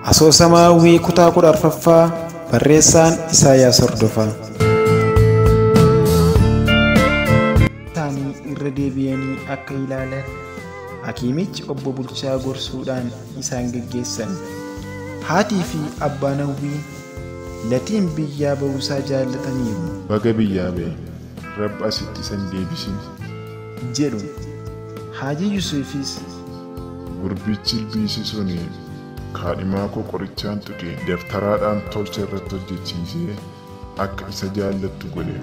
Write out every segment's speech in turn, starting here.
Asoosama Hawwii kutaa 14ffaa barreessaan Isaayyaas Hordofaa. Isaanii irra deebi'anii akka ilaalan hakiimichi obbo Bulchaa gorsuudhaan isaan geggeessan. Haatii fi abbaan Hawwii Latiin biyyaa ba'uusaa jaallataniiru. Baga biyyaa ba'e, Rabbi asitti isan deebisin. Jedhu. Haajii Yusuufis Gurbichi ilbiisi suni kaadhimaa koo qorichaan tuqee daftaraadhaan tolcha irratti hojjechiisee akka isa jaallattu godhe.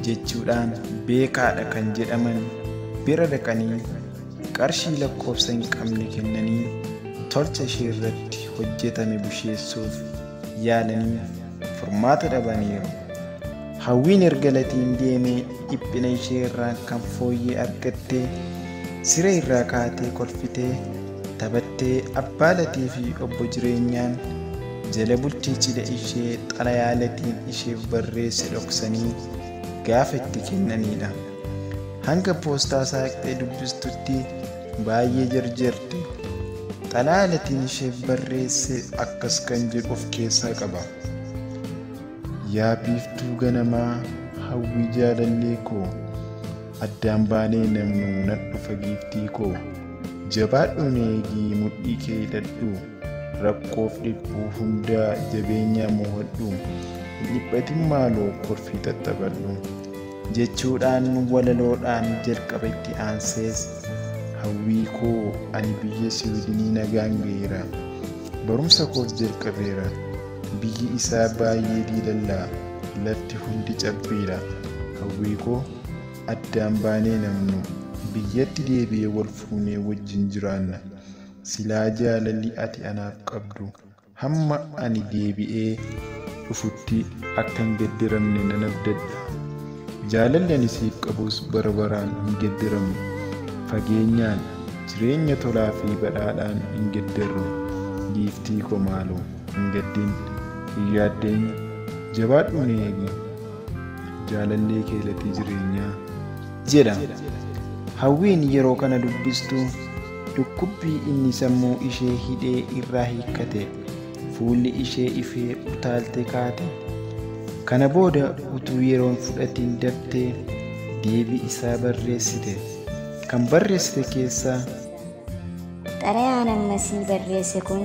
Jechuudhaan beekaadha kan jedhaman bira dhaqanii qarshii lakkoofsa hin qabne kennanii tolcha ishee irratti hojjetame busheessuuf yaalanii furmaata dhabaniiru. Hawwiin erga Latiin deemee dhiphina ishee irraa kan fooyyee argattee siree irraa kaatee kolfitee taphattee abbaa Latii fi obbo Jireenyaan jala bultii cidha ishee xalayaa Latiin isheef barreesse dhoksanii gaafa itti kennanidha. Hanga poostaa saaqxee dubbistutti baay'ee jarjarte. Xalayaa Latiin isheef barreesse akkas kan jedhu of keessaa qaba. Yaa biiftuu ganamaa Hawwii jaalallee koo, addaan baanee namnuu nan dhufa giiftii koo, jabaadhu na eegii mudhii kee hidhadhu, rakkoof dhiphuu hundaa jabeenyaa mo'adhu, hin dhiphatin maaloo kolfii tattaphadhu. Jechuudhaan walaloodhaan jalqaba itti aansees Hawwii koo ani biyya Siwiidinii nagaan ga'eera. Barumsa koos jalqabeera. Biyyi isaa baay'ee diilallaa. Lafti hundi cabbiidha. Hawwii koo addaan baanee namnu. Biyyatti deebi'ee wal fuunee wajjin jiraanna. Silaa jaalalli ati anaaf qabdu hamma ani deebi'ee dhufutti akka hin gedderamne nan abdadha. Jaalalli ani siif qabus bara baraan hin gedderamu. Fageenyaan jireenya tolaa fi badhaadhaan hin gedderru. Giiftii koo maaloo hin gaddin, hin yaaddeen, jabaadhu na eegi. Jaalallee kee Latii Jireenyaa. Jedha. Hawwiin yeroo kana dubbistu dhukkubbii inni sammuu ishee hidhee irraa hiikkate. Fuulli ishee ifee utaalte kaate. Kana booda utuu yeroon fudhatiin daftee deebii isaa barreessite. Kan barreessite keessaa Xalayaan ammasii barreesse kun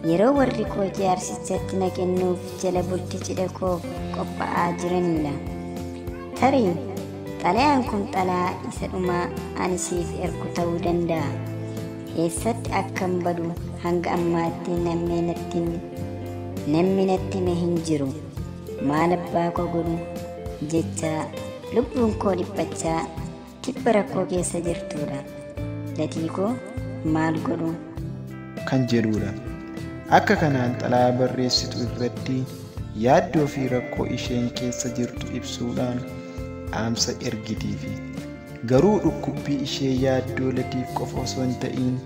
yeroo warri koo jaarsichatti na kennuuf jala bulti cidha koof qophaa'aa jiranidha. Tarii xalayaan kun xalayaa isa dhumaa ani siif ergu ta'uu danda'a. Eessatti akkan badu hanga ammaatti namni natti hime hin jiru. Maal abbaa koo godhu jechaa lubbuun koo dhiphachaa tibba rakkoo keessa jirtudha. Latii koo maal godhu? Kan jedhudha. Akka kanaan xalayaa barreessitu irratti yaaddoo fi rakkoo isheen keessa jirtu ibsuudhaan dhaamsa ergitiifi. Garuu dhukkubbii ishee yaaddoo Latiif qofa osoo hin ta'iin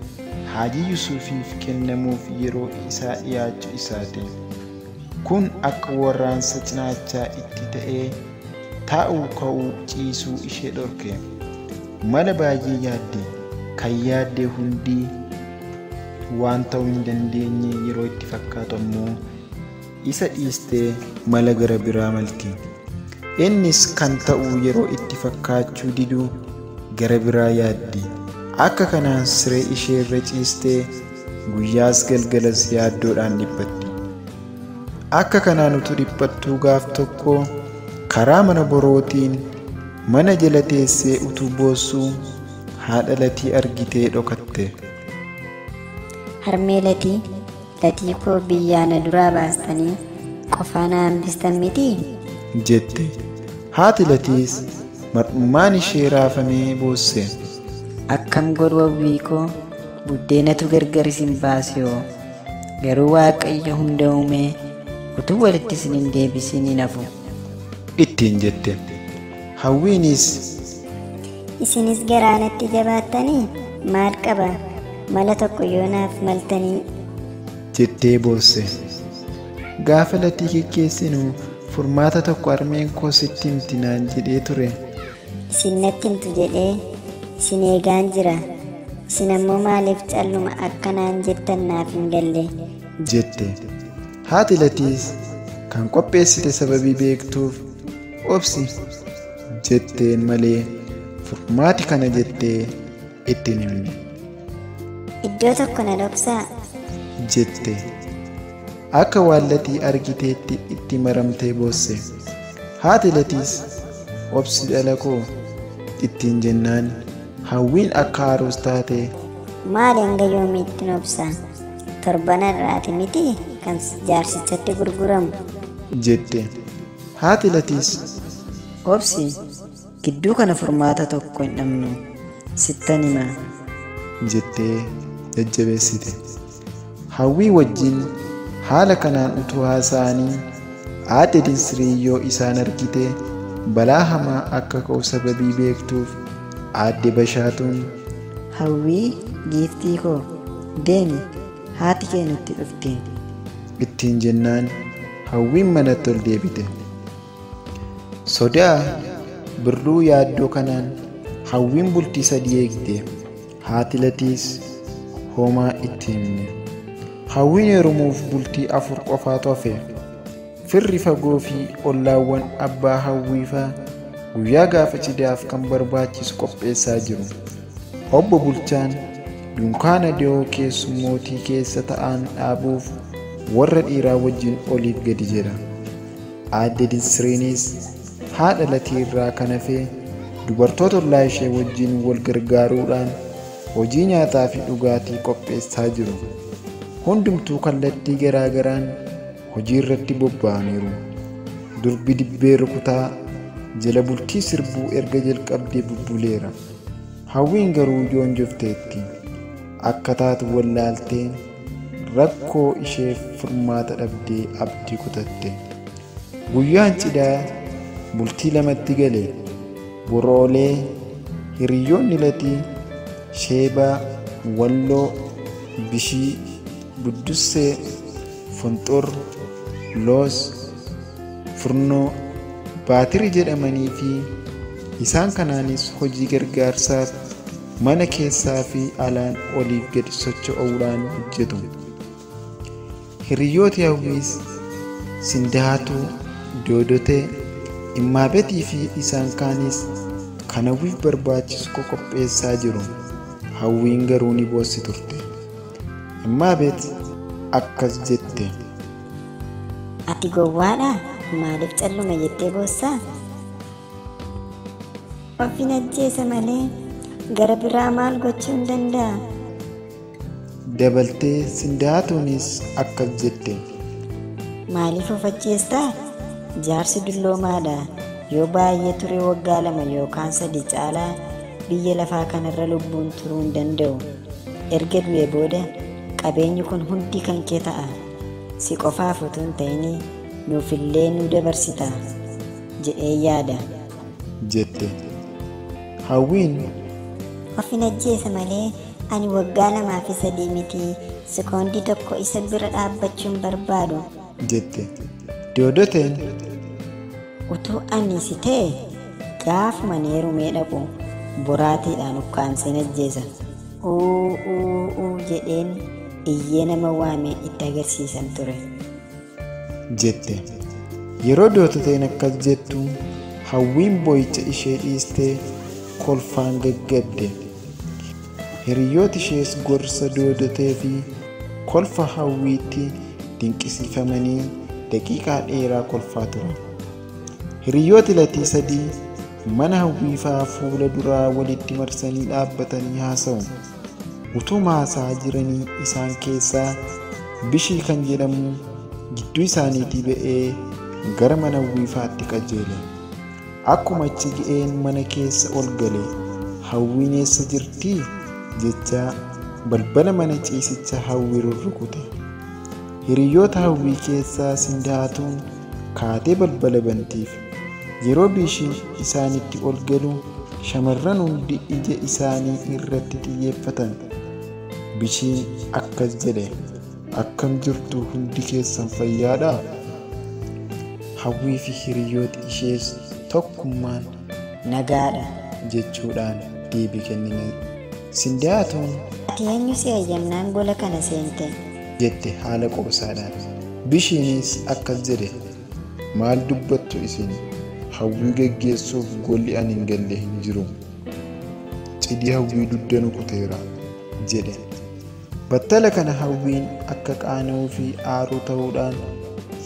Haajii Yusuufiif kennamuuf yeroo isaa dhiyaachuu isaati. Kun akka warraansa cinaachaa itti ta'ee taa'uu ka'uu ciisuu ishee dhorke. Mala baay'ee yaadde. Kan yaadde hundi waan ta'uu hin dandeenye yeroo itti fakkaatu ammoo isa dhiistee mala gara biraa malti. Innis kan ta'u yeroo itti fakkaachuu didu gara biraa yaaddi. Akka kanaan siree ishee irra ciistee guyyaas galgalas yaaddoodhaan dhiphatti. Akka kanaan utuu dhiphattuu gaaf tokko karaa mana borootiin mana jala teessee utuu boossuu haadha Latii argitee dhokatte. Harmee Latii, Latii koo biyyaa na duraa baastanii qofaa na hambistan mitii? Jette. Haati Latiis mar'ummaan ishee raafamee boosse. Akkam godhu Hawwii koo, buddeenatu gargar isin baase hoo. Garuu Waaqayyo hunda uumee utuu walitti isin hin deebisin hin hafu. Ittiin jette. Hawwiinis Isinis garaa natti jabaattanii maal qaba mala tokko yoo naaf maltanii. Jettee boosse. Gaafa Latii kekkeessinu furmaata tokko harmeen koo sitti himti naan jedhee ture. Isin natti himtu jedhee isin eegaan jira. Isin ammoo maaliif calluma akka naan jettan naaf hin galle. Jette. Haati Latiis kan qopheessite sababii beektuuf obsi jetteen malee furmaati kana jettee itti hin himne. Iddoo tokko na dhoksaa. Jette. Akka waan Latii argiteetti itti maramtee boosse. Haati Latiis obsi dhala koo ittiin jennaan Hawwiin akka haaroos taate. Maali hanga yoomiitti obsa? Torban har'aati miti kan jaarsichatti gurguramu. Jette. Haati Latiis Obsi, gidduu kana furmaata tokko hin dhabnu. Sittan hima. Jettee jajjabeessite. Hawwii wajjin haala kanaan utuu haasa'anii aadde Dinsirii yoo isaan argite balaa hamaa akka ka'u sababii beektuuf aadde Bashaatuun Hawwii, giiftii koo, deemi, haati kee nutti dhufti. Ittiin jennaan Hawwiin manatti ol deebite. Sodaa birruu yaaddoo kanaan Hawwiin bultii 3 eegde. Haati Latiis homaa itti himne. Hawwiin heerumuuf bultii 4 qofaatu hafe. Firri fagoo fi ollaawwan abbaa Hawwiifaa guyyaa gaafa cidhaaf kan barbaachisu qopheessaa jiru. Obbo Bulchaan dunkaana da'oo keessummootii keessa ta'an dhaabuuf warra dhiiraa wajjin oliif gadi jedha. Aadde Dinsiriinis haadha Latii irraa kan hafe dubartoota ollaa ishee wajjin wal gargaaruudhaan hojii nyaataa fi dhugaatii qopheessaa jiru. Hundumtuu kallattii garaa garaan hojii irratti bobba'aniiru. Durbi dibbee rukutaa jala bultii sirbuu erga jalqabdee bubbuleera. Hawwiin garuu joonjofteetti. Akka taatu wallaaltee rakkoo isheef furmaata dhabdee abdii kutatte. Guyyaan cidhaa bultii 2tti gale. Boroolee hiriyoonni Latii Sheebaa, Walloo, Bishii, Buddussee, Fonxor, Loos, Furnoo, Baatirii jedhamanii fi isaan kanaanis hojii gargaarsaaf mana keessaa fi alaan oliif gadi socho'uudhaan hojjetu. Hiriyooti Hawwiis Sindaatuu, Doodotee, Immaabetii fi isaan kaanis kan Hawwiif barbaachisu qopheessaa jiru. Hawwiin garuu ni boossi turte. Immaabet akkas jette. Ati gowwaadhaa? Maaliif calluma jettee boossaa? Ofin ajjeesa malee gara biraa maal gochuu hin danda'a? Dabaltee Sindaatuunis akkas jette. Maaliif of ajjeestaa? Jaarsi dulloomaadha. Yoo baay'ee ture waggaa 2 yookaan 3 caalaa biyya lafaa kanarra lubbuun turuu hin danda'u. Erga du'e booda qabeenyi kun hundi kan kee ta'a. Si qofaaf utuu hin ta'in nuufillee nu dabarsita jedhee yaada. Jette. Hawwiin Ofin ajjeesa malee ani waggaa 2 fi 3 miti sekoondii tokko isa bira dhaabbachuun barbaadu. Jette. Doodoteen Utuu ani si ta'e gaafuma heerumee dhaqu boraatiidhaan ukkaamseen ajjeesa. Uu uu uu jedheen iyyee nama waamee itti agarsiisan ture. Jette. Yeroo doototeen akkas jettu Hawwiin boo'icha ishee dhiistee kolfaan gaggabde. Hiriyooti ishees gorsa doodotee fi kolfa Hawwiitti dinqisiifamanii daqiiqaa dheeraa kolfaa turan. Hiriyooti Latii 3 mana Hawwiifaa fuula duraa walitti marsanii dhaabbatanii haasa'u. Utuma haasa'aa jiranii isaan keessaa Bishii kan jedhamu gidduu isaaniitii ba'ee gara mana Hawwiifaatti qajeele. Akkuma achi ga'een mana keessa ol gale. Hawwiin eessa jirtii? Jechaa balbala mana ciisicha Hawwii rurrukute. Hiriyoota Hawwii keessaa Sindaatuun kaatee balbala bantiif. Yeroo Bishiin isaanitti ol galu shamarran hundi ija isaanii irratti xiyyeeffatan. Bishiin akkas jedhe. Akkam jirtu hundi keessan fayyaadhaa? Hawwii fi hiriyooti ishees tokkummaan Nagaadha. Jechuudhaan deebii kennine. Sindaatuun Ati eenyu si eeyyamnaan gola kana seente? Jette haala qoosaadhaan. Bishiinis akkas jedhe. Maal dubbattu isin? Hawwii geggeessuuf golli ani hin galle hin jiru. Cidii hawwii dugda nu kuteera jedhe. Battala kana hawwiin akka qaana'uu fi aaruu ta'uudhaan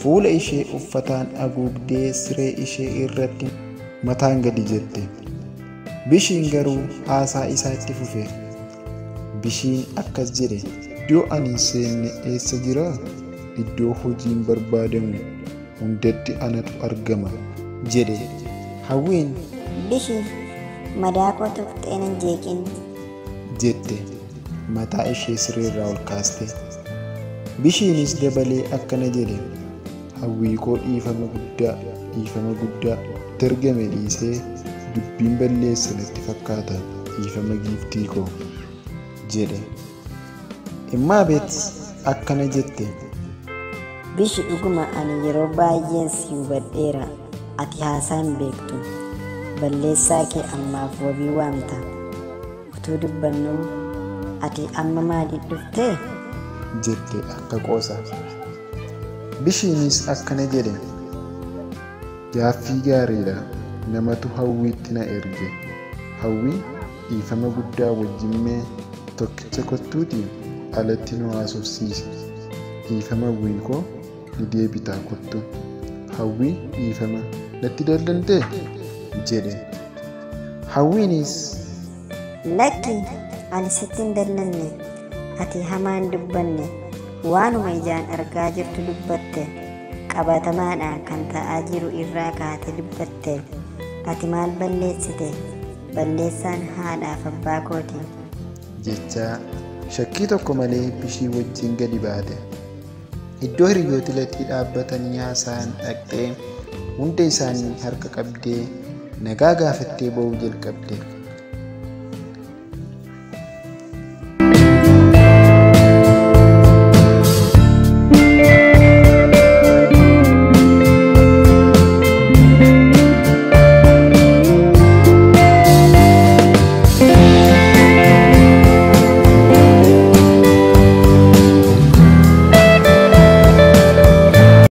fuula ishee uffataan haguugdee siree ishee irratti mataan gadi jette. Bishiin garuu haasaa isaatti fufe. Bishiin akkas jedhe. Iddoo ani hin seenne eessa jiraa? Iddoo hojiin barbaadamu hundatti anatu argama jedhe. Hawwiin Bishi, madaa koo tuqxee nan jeeqin. Jette mataa ishee sireerraa ol kaaste. Bishiinis dabalee akkana jedhe. Hawwii koo, dhiifama guddaa, dhiifama guddaa. Dargame dhiisee dubbiin balleessa natti fakkaata, dhiifama giiftii koo jedhe. Immaabeet akkana jette. Bishi, dhuguma ani yeroo baay'een si hubadheera. Ati haasaa hin beektu. Balleessaa kee ammaaf wabii waamta. Utuu dubbannuu ati amma maaliif dhuftee? Jette akka qoosa. Bishiinis akkana jedhe. Gaaffii gaariidha. Namatu hawwiitti na erge. Hawwii, dhiifama guddaa wajjin mee tokkicha kottuutii alatti nu haasofsiisi. Dhiifama hawwii koo, ni deebitaa, kottu. Hawwii, dhiifama, natti dallantee? Jedhe. Hawwiinis Lakki, ani sitti hin dallanne. Ati hamaa hin dubbanne. Waanuma ijaan argaa jirtu dubbatte. Qabatamaadhaan kan ta'aa jiru irraa kaate dubbatte. Ati maal balleessite? Balleessaan haadhaaf abbaa kooti. Jechaa shakkii tokko malee bishii wajjin gadi baate. Iddoo hiriyooti latii dhaabbatanii haasa'an dhaqxee hunda isaanii harka qabdee nagaa gaafattee ba'uu jalqabde.